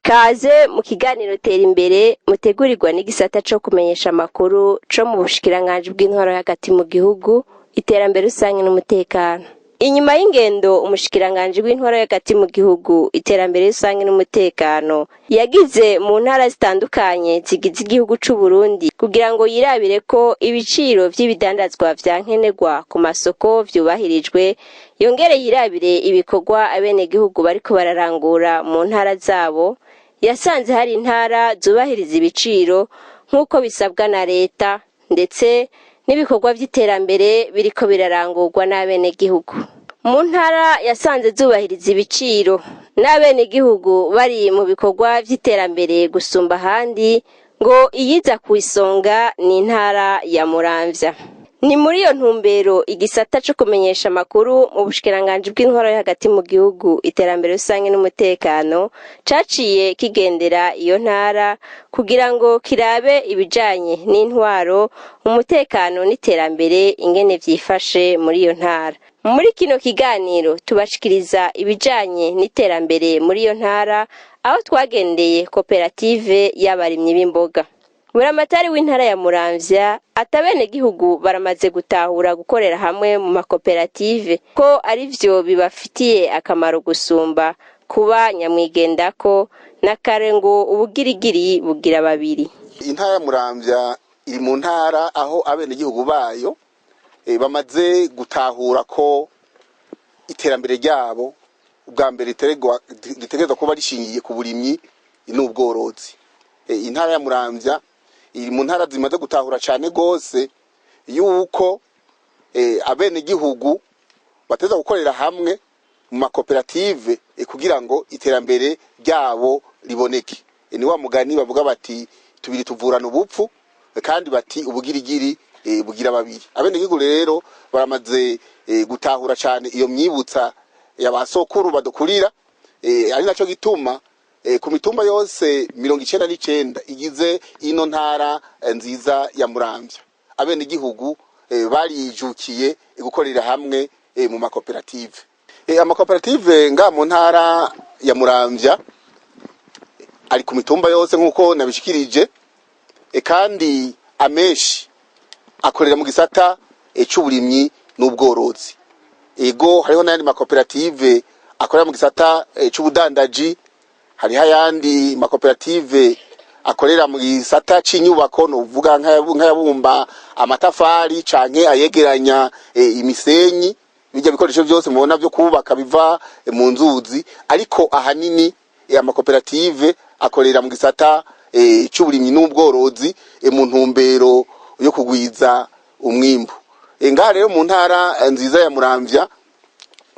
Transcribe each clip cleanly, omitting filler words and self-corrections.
Kaze mu kiganiro Tera Imbere mutegurirwa n'igisata co kumenyesha amakuru co mu bushikiranganji bw'intwaro hagati mu gihugu, iterambere rusange n'umutekano. Inyuma y'ingendo umushikiranganji w'intwaro hagati mu gihugu, iterambere rusange n'umutekano yagize mu ntara zitandukanye zigize igihugu c'u Burundi kugira ngo yirabire ko ibiciro vy'ibidandazwa vya nkenerwa ku masoko vyubahirijwe, yongere yirabire ibikorwa abenegihugu bariko bararangura mu ntara zabo, yasanze hari intara zubahiriza ibiciro nk'uko bisabwa na leta, ndetse n'ibikorwa vy'iterambere biriko birarangurwa n'abenegihugu. Mu ntara yasanze zubahiriza ibiciro n'abenegihugu bari mu bikorwa vy'iterambere gusumba ahandi, ngo iyiza ku isonga ni intara ya Muramvya. Ni muri iyo ntumbero igisata co kumenyesha amakuru mu bushikiranganji bw'intwaro yo hagati mu gihugu, iterambere rusange n'umutekano caciye kigendera iyo ntara kugira ngo kirabe ibijanye n'intwaro, umutekano n'iterambere ingene vyifashe muri iyo ntara. Muri kino kiganiro tubashikiriza ibijanye n'iterambere muri iyo ntara, aho twagendeye koperative y'abarimyi b'imboga. Buramatari w'intara ya Muramvya ati abenegihugu baramaze gutahura gukorera hamwe mu makoperative ko arivyo bibafitiye akamaro gusumba kuba nyamwigendako, na kare ngo ubugirigiri bugira babiri. Intara ya Muramvya iri mu ntara aho abenegihugu bayo bamaze gutahura ko iterambere ryabo ubwa mbere ritegerezwa kuba rishingiye ku burimyi n'ubworozi. Intara ya Muramvya iri mu ntara zimaze gutahura cane gose yuko abenegihugu bateza gukorera hamwe mu makoperative kugira ngo iterambere ryabo riboneke. Ni wa mugani bavuga bati tubiri tuvurana ubupfu, kandi bati ubugirigiri bugira babiri. Abenegihugu rero baramaze gutahura cane iyo myibutsa ya ba sokuru badukurira, ari naco gituma ku mitumba yose 99 igize ino ntara nziza ya Muramvya, abenegihugu barijukiye gukorera hamwe mu makoperative. Amakoperative nga mu ntara ya Muramvya ari ku mitumba yose nk'uko nabishikirije, kandi amenshi akorera mu gisata c'uburimyi n'ubworozi. Ego hariho n'ayandi makoperative akorera mu gisata c'ubudandaji, hariho ayandi makoperative akorera mu gisata c'inyubako, novuga nk'ayabumba amatafari canke ayegeranya imisenyi, bijya bikoresho byose mubona byo kubaka biva mu nzuzi. Ariko ahanini amakoperative akorera mu gisata c'uburimyi n'ubworozi mu ntumbero yo kugwiza umwimbu. Ngaha rero mu ntara nziza ya Muramvya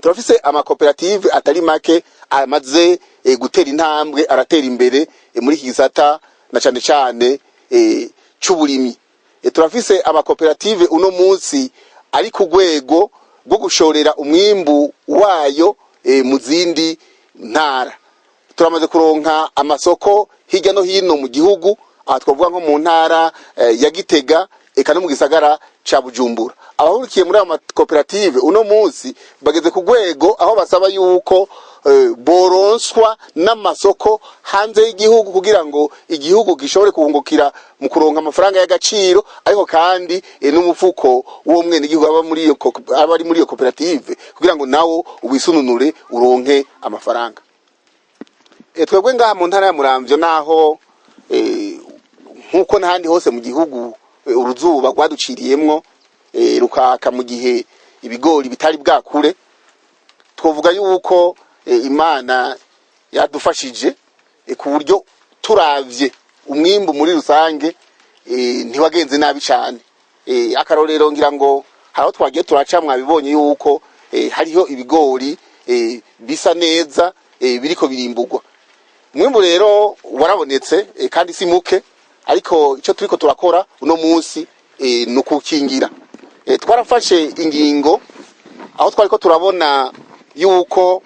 turafise amakoperative atari make amaze gutera intambwe, aratera imbere muri iki gisata na cane cane c'uburimyi. Turafise amakoperative uno munsi ari ku rwego rwo gushorera umwimbu wayo mu zindi ntara. Turamaze kuronka amasoko hirya no hino mu gihugu, aha twavuga nko mu ntara ya Gitega, eka no mu gisagara ca Bujumbura. Abahurikiye muri ayo makoperative uno munsi bageze ku rwego aho basaba yuko boronswa n'amasoko hanze y'igihugu kugira ngo igihugu gishobore kuhungukira mu kuronka amafaranga y'agaciro, ariko kandi n'umufuko w'uwo mwenegihugu aba ari muri iyo koperative kugira ngo nawo wisununure uronke amafaranga. Twebwe ngaha mu ntara ya Muramvya, naho nkuko n'ahandi hose mu gihugu uruzuba rwaduciriyemwo rukaka mu gihe ibigori bitari bwakure, twovuga yuko Imana yadufashije ku buryo turavye umwimbu muri rusange ntiwagenze nabi cane. Akarorero ngira ngo haraho twagiye turaca mwabibonye yuko hariho ibigori bisa neza biriko birimburwa. Umwimbu rero warabonetse, kandi si muke. Ariko icyo turiko turakora uno munsi ni ukukingira. Twarafashe ingingo aho twariko turabona yuko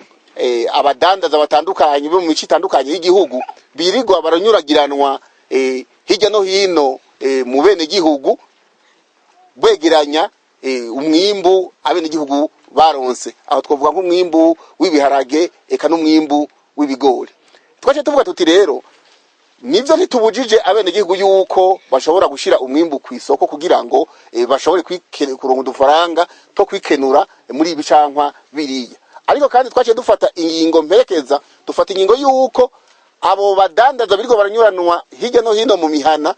abadandaza batandukanye bo mu mice itandukanye y'igihugu birirwa baranyuragiranwa hirya no hino mu bene gihugu, begeranya umwimbu abenegihugu baronse. Aho twavuga nk'umwimbu w'ibiharage, eka n'umwimbu w'ibigori. Twace tuvuga tuti rero nivyo, ntitubujije abenegihugu yuko bashobora gushira umwimbu ku isoko kugira ngo bashobore kuronka udufaranga two kwikenura muri ibi cankwa biriya. Ariko kandi twaciye dufata ingingo mperekeza, dufata ingingo yuko abo badandaza biriko baranyuranwa hirya no hino mu mihana,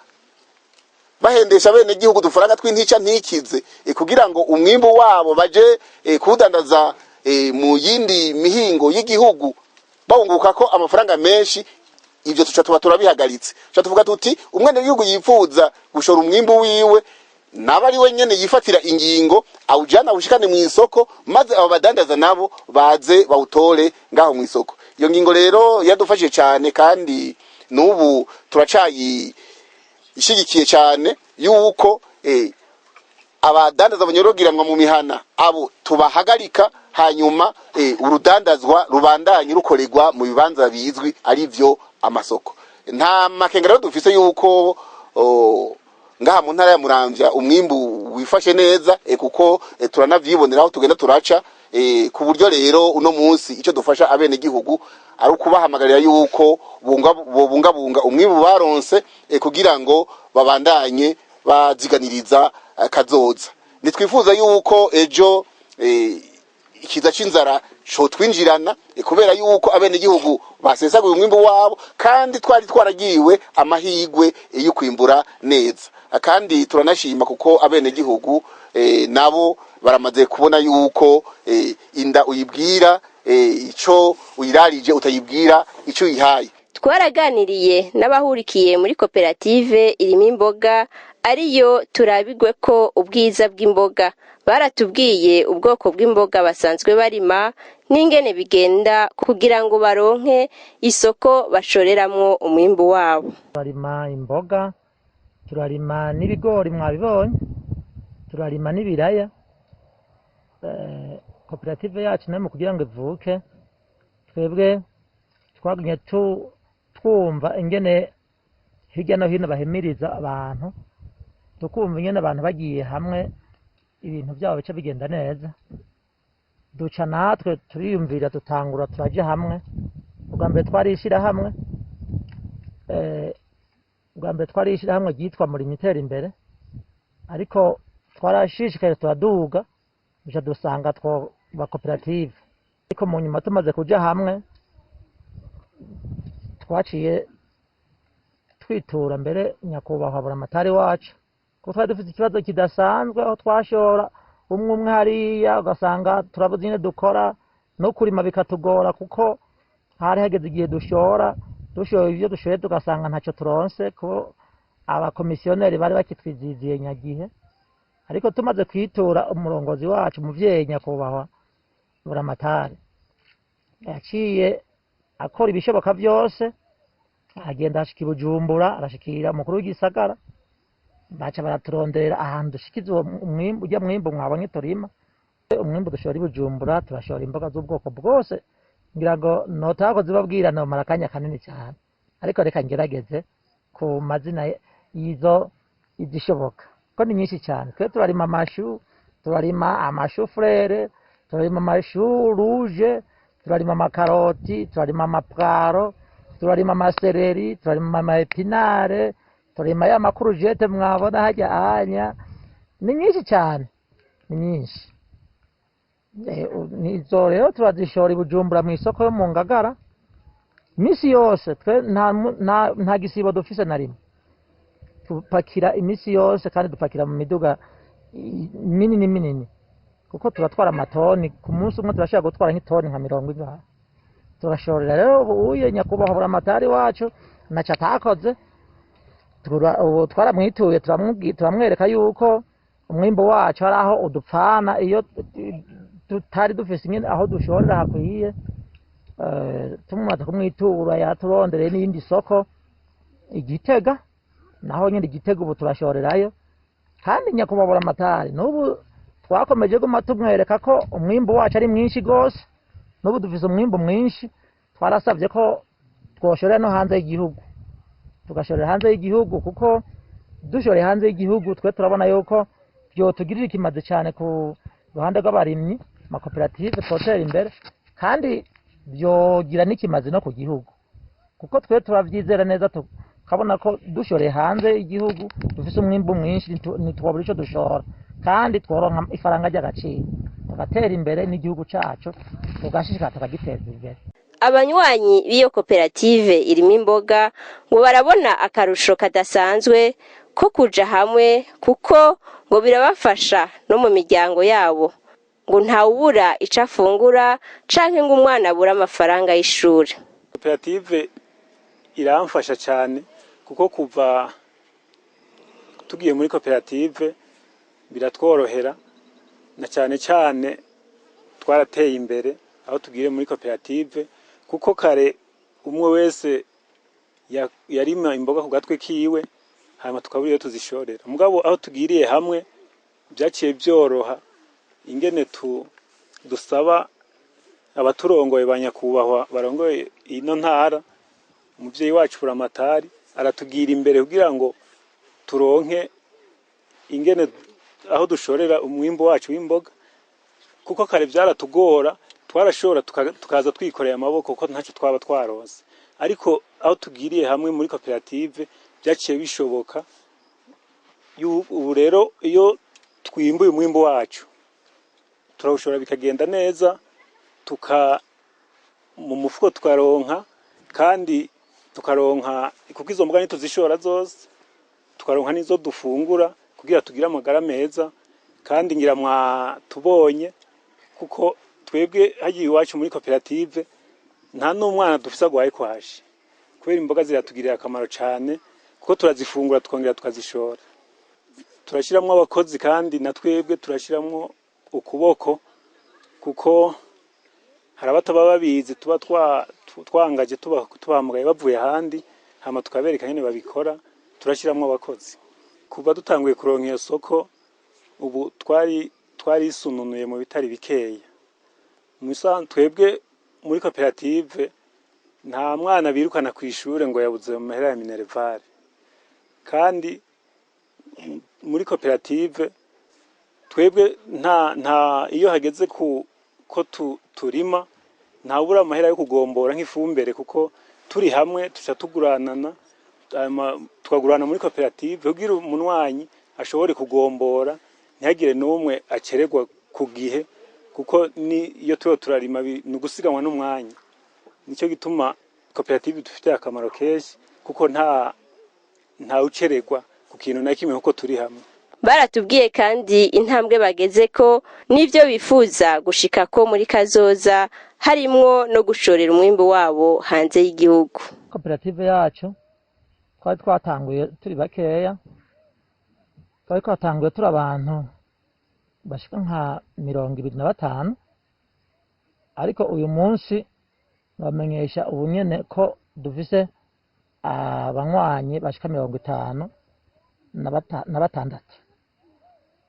bahendesha bene gihugu dufaranga tw'intica ntikize, kugira ngo umwimbu wabo baje kuwudandaza mu yindi mihingo y'igihugu, bawunguka ko amafaranga menshi. Ivyo tuca tuba turabihagaritse. Tuca tuvuga tuti umwenegihugu yifuza gushora umwimbu wiwe naba ari we nyene yifatira ingingo, awujana awushikane mu isoko, maze abo badandaza nabo baze bawutore ngaho mu isoko. Iyo ngingo rero yadufashije cyane, kandi n'ubu turacayi ishigikiye cyane, yuko abadandaza banyorogiranwa mu mihana abo tubahagarika, hanyuma urudandazwa rubandanye rukorerwa mu bibanza bizwi, ari byo amasoko. Nta makenga rero dufise yuko ngaha mu ntara ya Muramvya umwimbu wifashe neza, kuko turanavyibonera aho tugenda turaca, ku buryo rero uno munsi icyo dufasha abenegihugu ari ukubahamagarira yuko bobungabunga umwimbu baronse, kugira ngo babandanye baziganiriza kazoza. Nitwifuza yuko ejo ikiza c'inzara cotwinjirana, kubera yuko abenegihugu basesaguye umwimbu wabo, kandi twari twaragiriwe amahigwe yo kwimbura neza. Kandi turanashima kuko abenegihugu nabo baramaze kubona yuko inda uyibwira ico uyirarije, utayibwira ico uyihaye. Twaraganiriye n'abahurikiye muri koperative irimo imboga, ariyo Turabigwe ko ubwiza bw'imboga. Baratubwiye ubwoko bw'imboga basanzwe barima n'ingene bigenda kugira ngo baronke isoko bashoreramwo umwimbu wabo. Turarima imboga, turarima n'ibigori mwabibonye, turarima n'ibiraya. Koperative yacu nayo mu kugira ngo ivuke, twebwe twagumye twumva ingene hirya no hino bahimiriza abantu, tukumva ingene abantu bagiye hamwe ibintu byabo bica bigenda neza. Duca natwe turiyumvira, dutangura turaja hamwe. Ubwa mbere twari ishyirahamwe, ubwa mbere twari ishyirahamwe ryitwa Murimyi Itera Imbere, ariko twarashishikaye turaduga, duca dusanga twoba koperative. Ariko mu nyuma tumaze kuja hamwe, twaciye twitura mbere nyakubahwa buramatari wacu, kuko twari dufite ikibazo kidasanzwe aho twashora umwe umwe hariya, ugasanga turabuze ingene dukora, no kurima bikatugora, kuko hari hageze igihe dushora, dushoye ibyo dushoye tugasanga ntacyo turonse, ko abakomisiyoneri bari bakitwiziziye nyagihe. Ariko tumaze kwitura umurongozi wacu, umuvyeyi nyakubahwa buramatari, yaciye akora ibishoboka byose, aragenda ashika i Bujumbura, arashikira umukuru w'igisagara, baca baraturondera ahantu dushikiza uwo mwimbu, urya mwimbu mwabonye turima. Umwimbu dushora i Bujumbura, turashora imboga z'ubwoko bwose. Ngira ngo notako zibabwira nomara akanya kanini cyane, ariko reka ngerageze ku mazina y'izo izishoboka, ko ni nyinshi cyane. Twe turarima amashu, turarima amashu frere, turarima amashu rouge, turarima amakaroti, turarima amapoireaux, turarima amacéleri, turarima amaépinards, turarima ya macourgettes mwabona hajya anya. Ni nyinshi cyane, ni nyinshi. Izo rero turazishora i Bujumbura mu isoko yo mu Ngagara misi yose. Twe nta gisibo dufise na rimwe, tupakira imisi yose, kandi dupakira mu miduga minini minini, kuko turatwara amatoni ku munsi umwe, turashobora gutwara nk'itoni nka 50 turashorera. Rero ubu uye nyakubahwa buramatari wacu naco atakoze. Ubu twaramwituye, turamwereka yuko umwimbu wacu hari aho udupfana iyo tutari dufise ingene aho dushorera hakwiye. Tumaze kumwitura, yaturondereye n'iyindi soko i Gitega. Naho nyine Igitego ubu turashorerayo. Kandi nyakubahwa Buramatari n'ubu twakomeje guma tumwereka ko umwimbu wacu ari mwinshi gose. N'ubu dufise umwimbu mwinshi, twarasabye ko twoshorera no hanze y'igihugu, tugashorera hanze y'igihugu, kuko dushoreye hanze y'igihugu twe turabona yuko vyotugirira ikimazi cyane ku ruhande rw'abarimyi, amakoperative twotera imbere, kandi vyogira n'ikimazi no ku gihugu, kuko twe turavyizera neza tukabona ko dushoreye hanze y'igihugu dufise umwimbu mwinshi, ntitwobura ico dushora, kandi tworonka ifaranga ry'agaciro, tugatera imbere n'igihugu cacu tugashishikara tukagiteza imbere. Abanywanyi b'iyo koperative irimo imboga ngo barabona akarusho kadasanzwe ko kuja hamwe, kuko ngo birabafasha no mu miryango yabo, ngo ntawubura ico afungura canke ngo umwana abure amafaranga y'ishuri. Koperative iramfasha cyane, kuko kuva tugiye muri koperative biratworohera, na cyane cyane twarateye imbere aho tugiye muri koperative, kuko kare umwe wese yarima imboga ku gatwe kiwe, hanyuma tukabura iyo tuzishorera. Mugabo aho tugiriye hamwe byaciye byoroha ingene dusaba abaturongoye, ba nyakubahwa barongoye ino ntara, umuvyeyi wacu Buramatari aratugira imbere kugira ngo turonke ingene aho dushorera umwimbu wacu w'imboga, kuko kare byaratugora, twarashora tukaza twikoreye amaboko kuko ntacyo twaba twaronse. Ariko aho tugiriye hamwe muri koperative byaciye bishoboka. Ubu rero iyo twimbuye umwimbu wacu turawushora bikagenda neza, tuka mu mufuko tukaronka, kandi tukaronka kuko izo mboga ntituzishora zose, tukaronka n'izo dufungura kugira tugire amagara meza. Kandi ngira mwatubonye, kuko twebwe hagiye iwacu muri koperative nta n'umwana dufise agwaye kwashi, kubera imboga ziratugirira akamaro cane, kuko turazifungura tukongera tukazishora. Turashiramwo abakozi, kandi na twebwe turashiramwo ukuboko, kuko hari abataba babizi tuba twangaje, tubahamagaye bavuye ahandi, hama tukabereka nyene babikora. Turashiramwo abakozi. Kuva dutanguye kuronka iyo soko, ubu twarisununuye mu bitari bikeya. Twebwe muri koperative nta mwana birukana kw'ishure ngo yabuze mu mahera ya minerval. Kandi muri koperative twebwe nta iyo hageze ko turima, ntawubura amahera yo kugombora nk'ifumbire, kuko turi hamwe tuca tuguranana, tukagurana muri koperative kugira umunywanyi ashobore kugombora, ntihagire n'umwe acererwa ku gihe, kuko ni iyo turiho turarima ni ugusiganwa n'umwanya. Nicyo gituma koperative idufitiye akamaro kenshi, kuko nta ucererwa ku kintu na kimwe kuko turi hamwe. Baratubwiye kandi intambwe bageze ko n'ibyo bifuza gushika ko muri kazoza, harimwo no gushorera umwimbu wabo hanze y'igihugu. Koperative yacu twari twatanguye turi bakeya, twari twatanguye turi abantu bashika nka 25, ariko uyu munsi bamenyesha ubu nyene ko dufise abanywanyi bashika 56,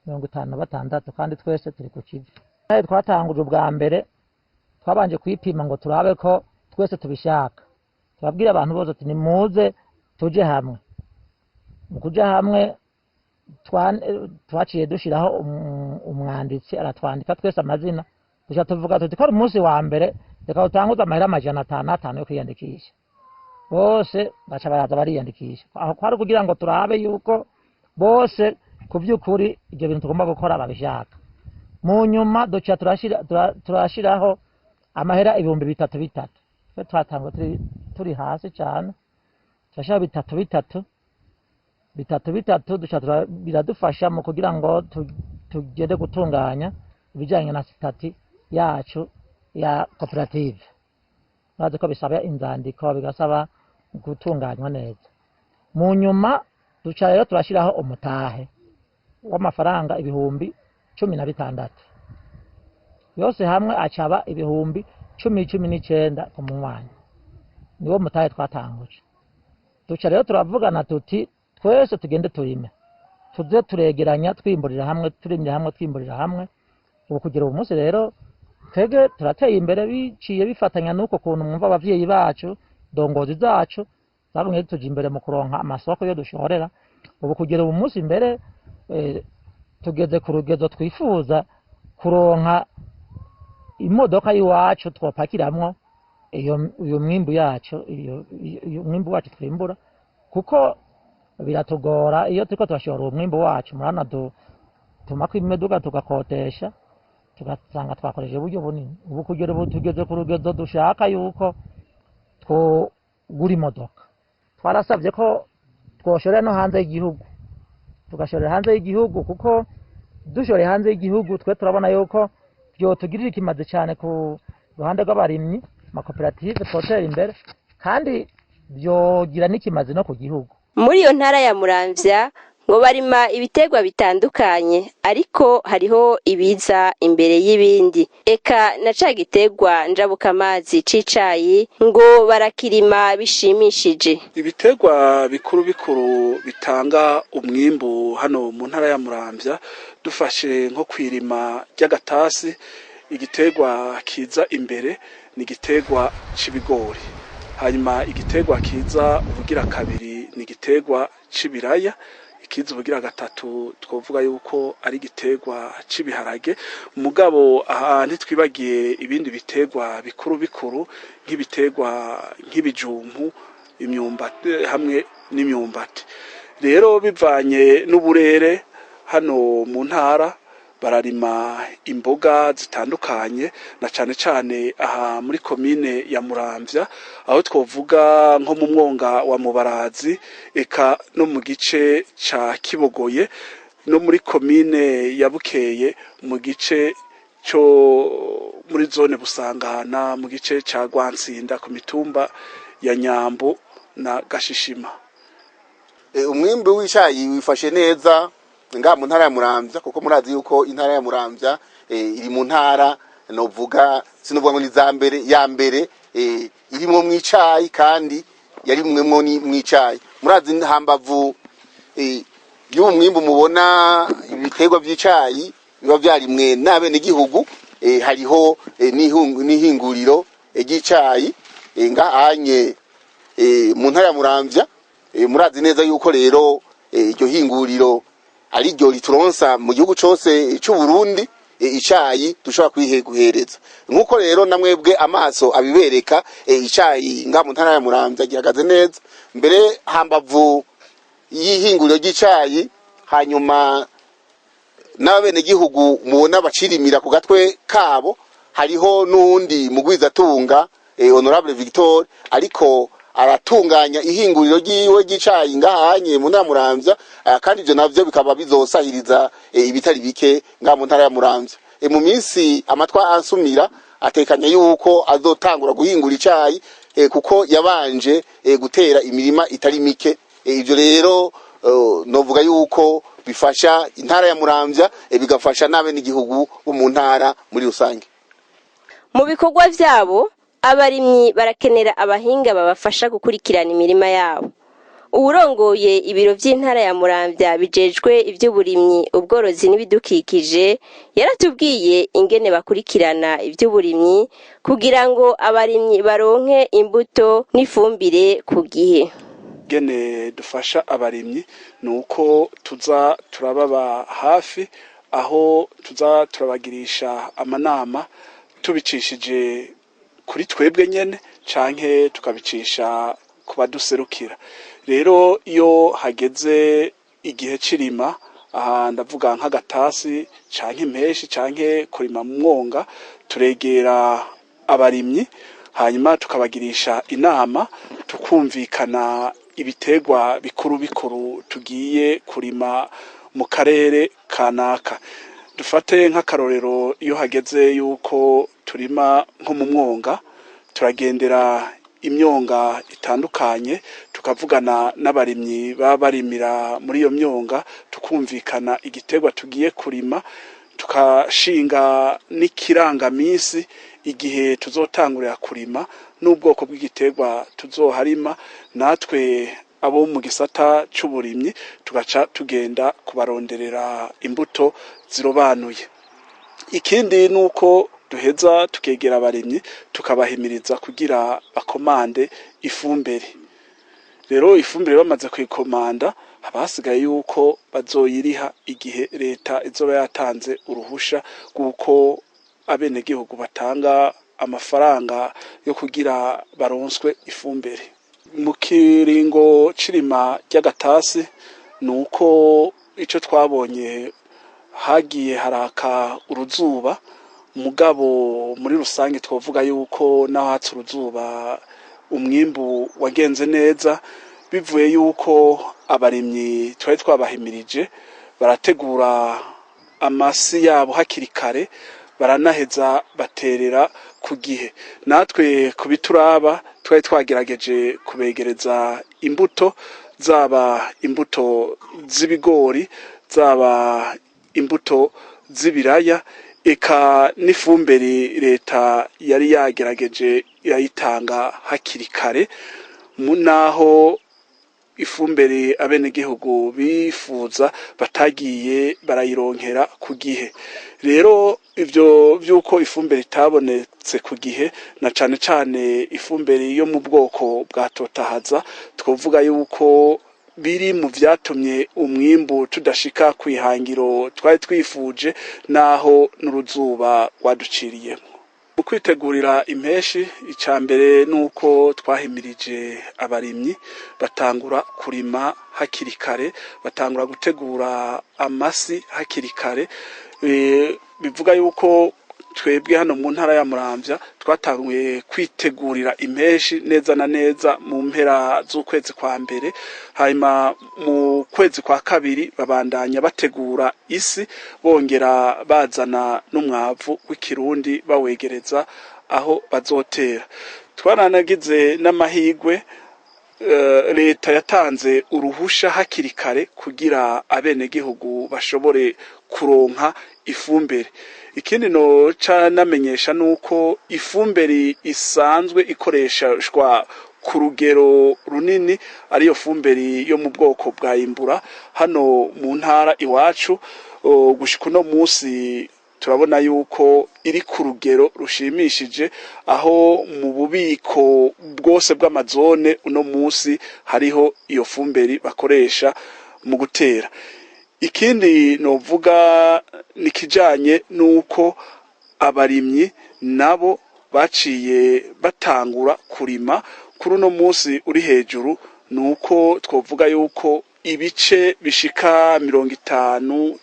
56, kandi twese turi ku kivi. Twatanguje ubwa mbere twabanje kwipima ngo turabe ko twese tubishaka, turabwira abantu bose ati nimuze tuje hamwe. Mu kuja hamwe twaciye dushiraho umwanditsi aratwandika twese amazina, duca tuvuga tuti ko ari umunsi wa mbere, reka dutanguze amahera 500 yo kwiyandikisha. Bose baca baraza bariyandikisha. Aho kwari kugira ngo turabe yuko bose ku vy'ukuri ivyo bintu tugomba gukora babishaka. Mu nyuma duca turashiraho amahera 3000 bitatu. Twe twatangwa turi hasi cane, turashira bitatu bitatu bitatu bitatu, duca biradufasha mu kugira ngo tugende gutunganya ibijanye na sitati yacu ya koperative. Bazi ko bisaba inzandiko, bigasaba gutunganywa neza. Mu nyuma duca rero turashiraho umutahe w'amafaranga 16,000, yose hamwe acaba 19,000 ku munywanyi. Niwo mutahe twatanguje. Duca rero turavugana tuti Twese tugende turime, tuze turegeranya, twimburira hamwe, turimira hamwe, twimburira hamwe. Ubu kugira ubu munsi rero twebwe turateye imbere, biciye bifatanya n'uko kuntu mwumva abavyeyi bacu, ndongozi zacu zagumye zituja imbere mu kuronka amasoko yo dushorera. Ubu kugera ubu munsi mbere tugeze ku rugezo twifuza kuronka imodoka y'iwacu twopakiramwo iyo mwimbu yacu, iyo mwimbu wacu twimbura, kuko biratugora iyo turiko turashora uwo mwimbu wacu. Murabona tumako imiduga tugakotesha, tugasanga twakoresheje uburyo bunini. Ubu kugera ubu tugeze ku rugezo dushaka yuko twogura imodoka. Twarasabye ko twoshorera no hanze y'igihugu, tugashorera hanze y'igihugu, kuko dushoreye hanze y'igihugu twe turabona yuko vyotugirira ikimazi cyane ku ruhande rw'abarimyi, amakoperative twotera imbere, kandi vyogira n'ikimazi no ku gihugu. Muri iyo ntara ya Muramvya ngo barima ibiterwa bitandukanye, ariko hariho ibiza imbere y'ibindi. Eka na ca giterwa njabukamazi c'icayi ngo barakirima bishimishije. Ibiterwa bikuru bikuru bitanga umwimbu hano mu ntara ya Muramvya, dufashe nko kwirima ry'agatasi, igiterwa kiza imbere ni igiterwa c'ibigori, hanyuma igiterwa kiza ubugira kabiri ni igiterwa c'ibiraya, ikiza ubugira gatatu twovuga yuko ari igiterwa c'ibiharage. Mugabo aha ntitwibagiye ibindi biterwa bikuru bikuru nk'ibiterwa nk'ibijumbu, imyumbati hamwe n'imyumbati. Rero bivanye n'uburere hano mu ntara bararima imboga zitandukanye, na cane cane aha muri komine ya Muramvya, aho twovuga nko mu mwonga wa Mubarazi, eka no mu gice ca Kibogoye, no muri komine ya Bukeye mu gice co muri zone Busangana, mu gice ca Rwantsinda ku mitumba ya Nyambo na Gashishima. Umwimbu w'icayi wifashe neza nga mu ntara ya Muramvya, kuko murazi yuko intara ya Muramvya iri mu ntara novuga sinovuga ngo ni za mbere, ya mbere irimwo mw'icayi, kandi yarimwemwo ni mw'icayi. Murazi hambavu y'uwo mwimbu mubona ibiterwa vy'icayi biba vyarimwe n'abenegihugu, hariho n'ihinguriro ry'icayi ngahanye mu ntara ya Muramvya. Murazi neza yuko rero iryo hinguriro ari ryo rituronsa mu gihugu cose c'u Burundi icayi dushobora guhereza. Nkuko rero namwebwe amaso abibereka, icayi nga mu ntara ya Muramvya gihagaze neza. Mbere hambavu y'ihinguriro ry'icayi, hanyuma n'abenegihugu mubona bacirimira ku gatwe kabo, hariho n'uwundi mugwizatunga Honorable Victor ariko aratunganya ihinguriro ryiwe ry'icayi ngahanye mu ntara ya Muramvya, kandi ivyo navyo bikaba bizosahiriza ibitari bike ngaha mu ntara ya Muramvya. Mu minsi amatwa ansumira atekanya yuko azotangura guhingura icayi, kuko yabanje gutera imirima itari mike. Ivyo rero novuga yuko bifasha intara ya Muramvya, bigafasha n'abenegihugu bo mu ntara muri rusange. Mu bikorwa vyabo abarimyi barakenera abahinga babafasha gukurikirana imirima yabo. Uwurongoye ibiro vy'intara ya Muramvya bijejwe ivy'uburimyi, ubworozi n'ibidukikije yaratubwiye ingene bakurikirana ivy'uburimyi kugira ngo abarimyi baronke imbuto n'ifumbire ku gihe. Ingene dufasha abarimyi ni uko tuza turababa hafi, aho tuza turabagirisha amanama tubicishije kuri twebwe nyene canke tukabicisha ku baduserukira. Rero iyo hageze igihe c'irima, aha ndavuga nk'agatasi canke impeshi canke kurima mu mwonga, turegera abarimyi hanyuma tukabagirisha inama, tukumvikana ibiterwa bikuru bikuru tugiye kurima mu karere kanaka. Dufate nk'akarorero, iyo hageze yuko turima nko mu mwonga, turagendera imyonga itandukanye, tukavugana n'abarimyi baba barimira muri iyo myonga, tukumvikana igiterwa tugiye kurima, tukashinga n'ikirangamisi igihe tuzotangurira kurima n'ubwoko bw'igiterwa tuzoharima. Natwe abo mu gisata c'uburimyi, tugaca tugenda kubaronderera imbuto zirobanuye. Ikindi nuko duheza tukegera abarimyi, tukabahimiriza kugira bakomande ifumbire. Rero ifumbire bamaze kuyikomanda, haba hasigaye yuko bazoyiriha igihe leta izoba yatanze uruhusha rw'uko abenegihugu batanga amafaranga yo kugira baronswe ifumbire. Mu kiringo c'irima ry'agatasi, nuko ico twabonye hagiye haraka uruzuba, mugabo muri rusange twovuga yuko naho hatse uruzuba umwimbu wagenze neza, bivuye yuko abarimyi twari twabahimirije, barategura amasi yabo hakiri kare, baranaheza baterera ku gihe. Natwe ku bituraba twari twagerageje kubegereza imbuto, zaba imbuto z'ibigori, zaba imbuto z'ibiraya, eka n'ifumbire leta yari yagerageje irayitanga hakiri kare. Naho ifumbire abenegihugu bifuza batagiye barayironkera ku gihe, rero ivyo vy'uko ifumbire itabonetse ku gihe, na cane cane ifumbire yo mu bwoko bwa totahaza, twovuga yuko biri mu vyatumye umwimbu tudashika kw'ihangiro twari twifuje, naho n'uruzuba rwaduciriyemwo. Mu kwitegurira impeshi, ica mbere nuko twahimirije abarimyi, batangura kurima hakiri kare, batangura gutegura amasi hakiri kare. Bivuga yuko twebwe hano mu ntara ya Muramvya twatanguye kwitegurira impeshi neza na neza mu mpera z'ukwezi kwa mbere, hanyuma mu kwezi kwa kabiri babandanya bategura isi, bongera bazana n'umwavu w'ikirundi bawegereza aho bazotera. Twaranagize n'amahigwe, leta yatanze uruhusha hakiri kare kugira abenegihugu bashobore kuronka ifumbire. Ikindi noca namenyesha nuko ifumbire isanzwe ikoreshwa ku rugero runini ariyo fumbire yo mu bwoko bwa imbura. Hano mu ntara iwacu, gushika uno musi turabona yuko iri ku rugero rushimishije, aho mu bubiko bwose bw'amazone uno musi hariho iyo fumbire bakoresha mu gutera. Ikindi novuga nikijanye nuko abarimyi nabo baciye batangura kurima kuri uno musi uri hejuru, nuko twovuga yuko ibice bishika 50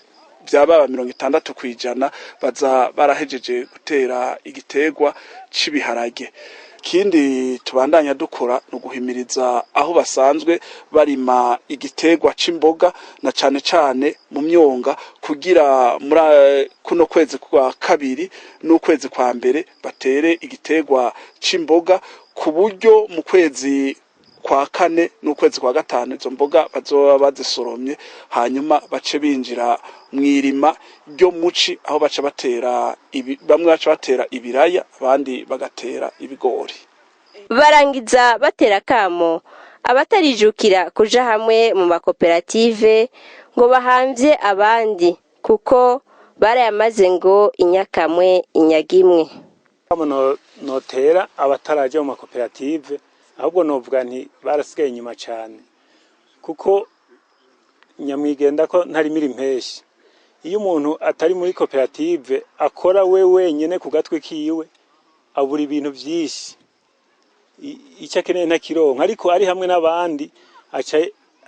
vyababa 60% baza barahejeje gutera igiterwa c'ibiharage. Ikindi tubandanya dukora ni uguhimiriza aho basanzwe barima igiterwa c'imboga, na cane cane mu myonga, kugira muri kuno kwezi kwa kabiri n'ukwezi kwa mbere batere igiterwa c'imboga, ku buryo mu kwezi kwa kane n'ukwezi kwa gatanu izo mboga bazoba bazisoromye, hanyuma bace binjira mw'irima ryo muci, aho baca batera bamwe baca batera ibiraya, abandi bagatera ibigori. Barangiza batera akamo abatarijukira kuja hamwe mu makoperative ngo bahamvye abandi, kuko barayamaze ngo inyakamwe inyaga imwe. Notera abataraja mu makoperative, ahubwo novuga nti barasigaye inyuma cane, kuko nyamwigenda ko ntarimira impeshi. Iyo umuntu atari muri koperative akora we wenyene ku gatwe kiwe, abura ibintu vyinshi, icyo akeneye ntakironka. Ariko ari hamwe n'abandi, aca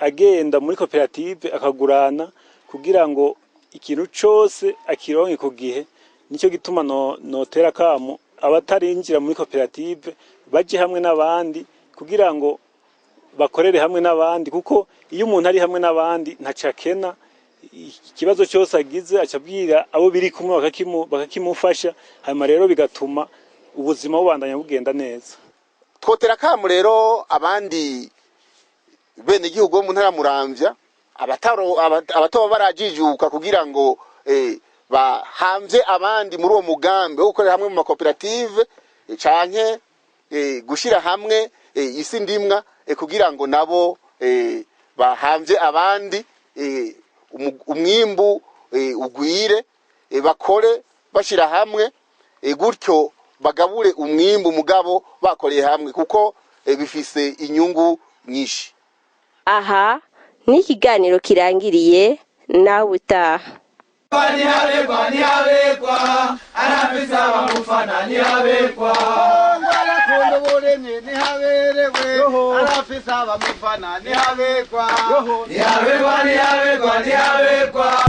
agenda muri koperative akagurana kugira ngo ikintu cose akironke ku gihe. Nico gituma notera akamo abatarinjira muri koperative baje hamwe n'abandi, kugira ngo bakorere hamwe n'abandi, kuko iyo umuntu ari hamwe n'abandi ntaco akena. Ikibazo cyose agize aca abwira abo biri kumwe bakakimufasha, hanyuma rero bigatuma ubuzima bubandanya bugenda neza. Twotera akamu rero abandi bene igihugu bo mu ntara ya Muramvya abatoba barajijuka kugira ngo bahamvye abandi muri uwo mugambi wo gukorera hamwe mu makoperative, canke gushira hamwe isi ndimwa, kugira ngo nabo bahamvye abandi, umwimbu ugwire, bakore bashira hamwe, gutyo bagabure umwimbu mugabo bakoreye hamwe, kuko bifise inyungu nyinshi. Aha ni ikiganiro kirangiriye, nawe utaha. Nihabekwa, nihabekwa, arafise abamufana, nihabekwa. Arakunda uburimyi, nihaberewe, arafise abamufana, nihabekwa, nihabekwa, nihabekwa, nihabekwa.